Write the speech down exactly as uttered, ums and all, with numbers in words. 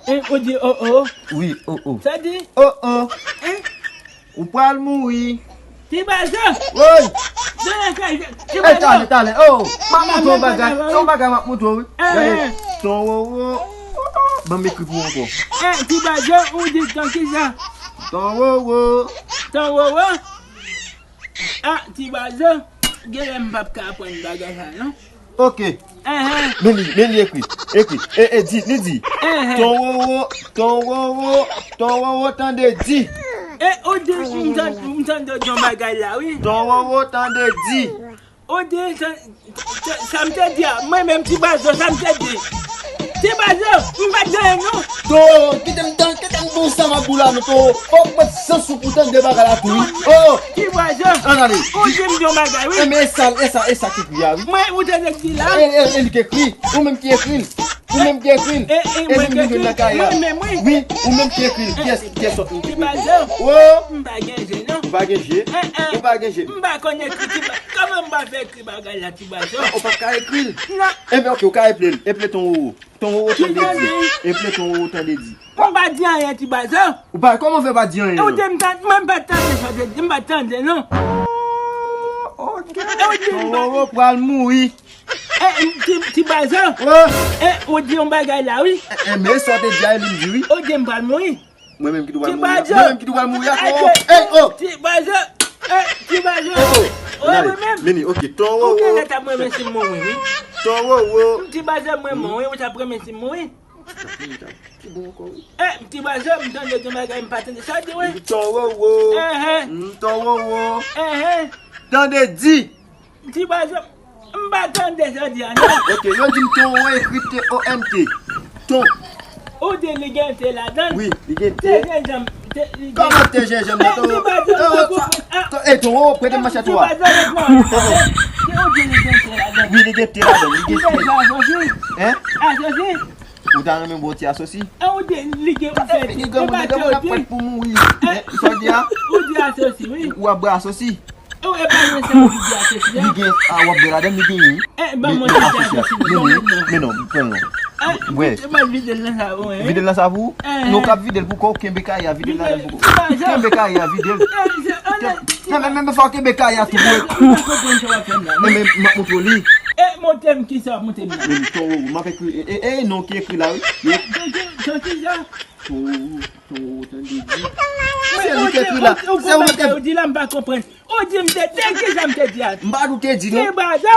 Hein, ou di oh oh. Wi, oh oh. Sa di? Oh oh. Hein? Ou pral mouri. Ti Bazo. Woy. Done kay. Ti Bazo. Talè, talè. Oh, m ap montre w bagay. Yon bagay m ap montre w, wi. Gade. Ton wowo. Ban m ekri pou ou ankò. Eh, Ti Bazo, ou di ton kisa? Ton wowo. Ton wowo? Ah, Ti Bazo, genlè m p ap ka aprann bagay sa, non. Ok. Men li, men li ekri. Ekri. E, e, di, li di. Ton wowo, ton wowo, ton wowo, tande di. E, ou di, m tande, m tande yon bagay la, wi. Ton wowo, tande di. Ou di, sa, sa, sa m te di a, mwen menm Ti Bazo, sa m te di. Ti Bazo, m pa t gen anyen, non. Ton, kite m tan, kite m bon sa m ap bou la, non, ton. Fòk mwen sans ou pou tande bagay la tou, wi. Oh! Ti Bazo. An ale. Ou di m yon bagay, wi. E, men e sa, e sa, e sa ki ekri a, wi. Mwen, ou te di la. E, e, e li ki ekri. Ou menm ki ekri l. Ou menm ki ekri l. E, e, e li m vin nan kay la. Mwen menm, wi. Wi, ou menm ki ekri l. Kiyès, kiyès sòt li ki ekri l? Ti Bazo. Oh! M pa gen je, non. Ou pa gen je? Ou pa gen je? M pa konn ekri, Ti Bazo. Kòman m pa fè ekri bagay la, Ti Bazo? Ou p ap ka ekri l. Non. Enben, ok, ou ka eple l. Eple ton wowo. Ton wowo tande di. Eple ton wowo tande di. M pa di anyen, Ti Bazo. Ou pa, kòman w fè pa di anyen? Ou di m tan, mwen m pa t tande sa w te di, m pa t tande, non. Ok. Ton wowo pral mouri. Eh, Ti, Ti Bazo. Oh. Eh, ou di yon bagay la, wi. Eh, eh, men sa w te di a, e li m di, wi. Ou di m pral mouri. Mwen menm ki tou pral mouri a. Mwen menm ki tou pral mouri a. Hey, oh. Ti Bazo. Eh, Ti Bazo. Oh, oh. Meni, ok. Ton wowo. Ou genlè t ap renmen si m mouri, wi. Ton wowo. Ti Bazo, mwen mouri, ou t ap renmen si m mouri. Ki bon ankò, wi. Eh, Ti Bazo, m tande gen bagay m pa tande. Sa w di, wi? Ton wowo. Ton wowo. Tande di. Ti Bazo, m pa tande sa w di a, non. Ok, yo di m ton wowo ekri T O N T. Ton. Ou di li gen te ladan l? Wi, li gen te. Te jenjanm, te, li gen. Kòman te jenjanm nan, ton wowo? Ti Bazo, m pa konprann. Ah. Ton, eh, ton wowo, prete m manchèt ou a. Ti Bazo, ou di li gen te ladan l? Wi, li gen te ladan l, li gen te. Li te asosi? Hein? Asosi? Ou ta renmen bwè ti asosi? E ou di li gen pou fè di. Li gen moun, li gen moun ap pran pou mouri. Sa w di a? Ou di asosi, wi. Ou ap bwè asosi? Ou e pa mwen sa ou di asosi a? Li gen, a, w ap bwè ladan, li gen, wi. E, ban mwen ti asosi. Men non, men non, pran non. Wè. Vide l nan sa pou mwen, wi. Vide l nan sa pou ou? Non, w k ap vide l pou kò w, kenbe kay a, vide l ladan pou kò w. Kenbe kay a, vide l. Non, men, men, men, fò w kenbe kay a tou, wi. Men, men, m ap montre w li. E, montre m kisa w ap montre m la. Men, ton wowo, m ap ekri, e, e, e, non ki ekri la, wi. Ton ki, ton kisa? Ton wowo, ton wowo, tande di. Se li ki ekri la. Se ou te. Ou di la, m pa konprann. Ou di m te, te kisa m te di a? M pa di w te di, non. Ti Bazo.